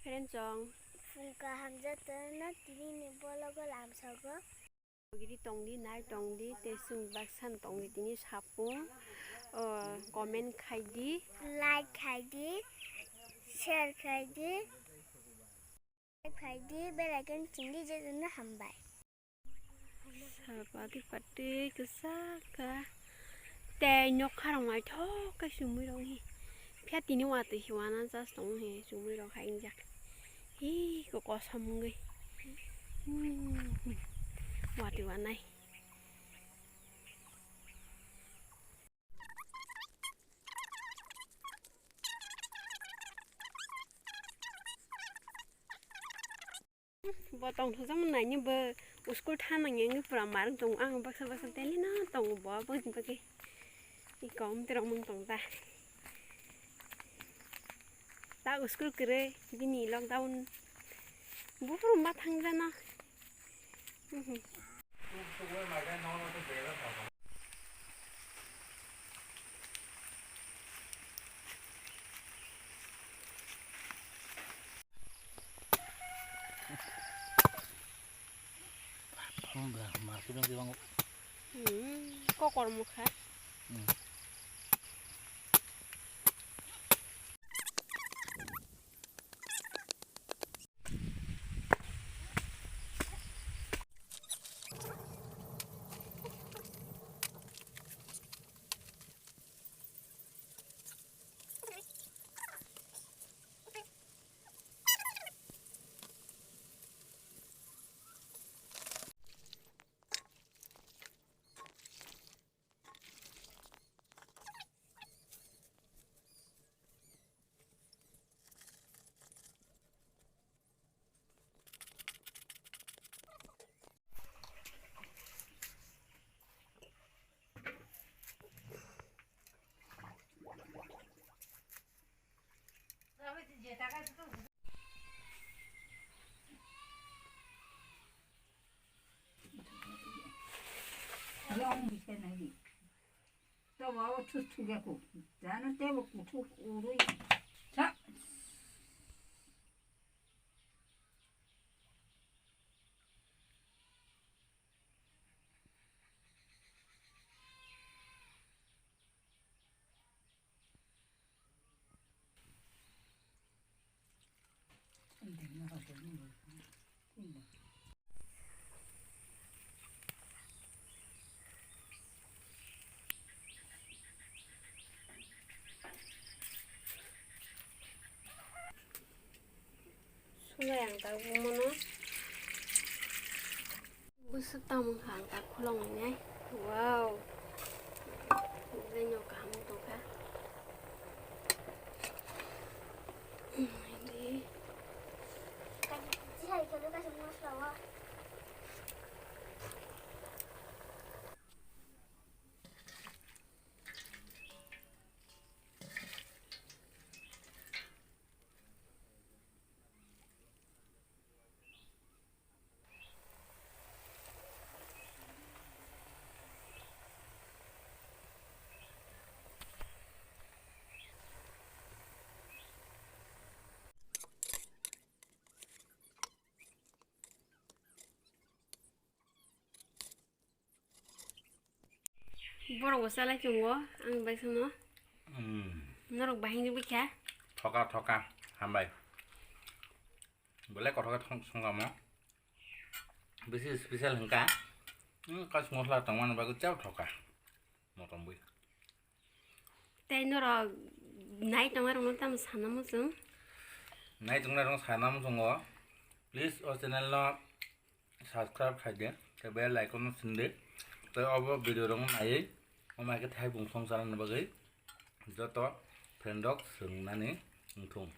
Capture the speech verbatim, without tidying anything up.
Friend chong. Phung kaham jotono tini ni vlog o lamsogo. Giri tongdi, nai tongdi, tei chwng baksan tongdi tini sapung. O, comment khaidi. Like khaidi, share khaidi, subscribe khaidi, bell icon chingdi, jotono hambai. Salpati pati kwchak kha. Tei nokha rok naithok khe chumui rok hi. Phiya tini watwi se wana just tong he chumui rok hai wngjak. Hi ko kosom wngwi. Hmm. Watwi wanai. Bo tongthokjak naini bo school thanang yang pura marwng tongo ang baksa baksa daily no tongo bo aboni bagwi. I kom terok mung tong ta. Ta school kwrwi bini lockdown buphuru ma thangjana. Mhm. Kokor mokha. Tabo abo thus thugya ko. Jana tabo kuthuk urui. Sa. Sulai ang ta bumano. Bwswk tamo wngkha ang ta khulongwi nai. Wow. Design no kaham wng tongkha. Hindi. Borok bo chalai tongo, ang bai kheno. Hmm. Norok bahai ni bikha. Thoka, thoka, hambai. Belai kothok khe thong-, songkha mo. Bisi special hwnkha. Hmm, kas mosla tongmani bagwi chao thoka. Motom bui. Tei norok nai tongnai rokno tamo sana muchung? Nai tongnai rokno sana muchungo. Please o channel no subscribe khai di, tei bell icon no sin di. Tei obo video rok naiwi, omo hai khe thai bung song chanani bagwi joto friend rok swrwngnani wngthung.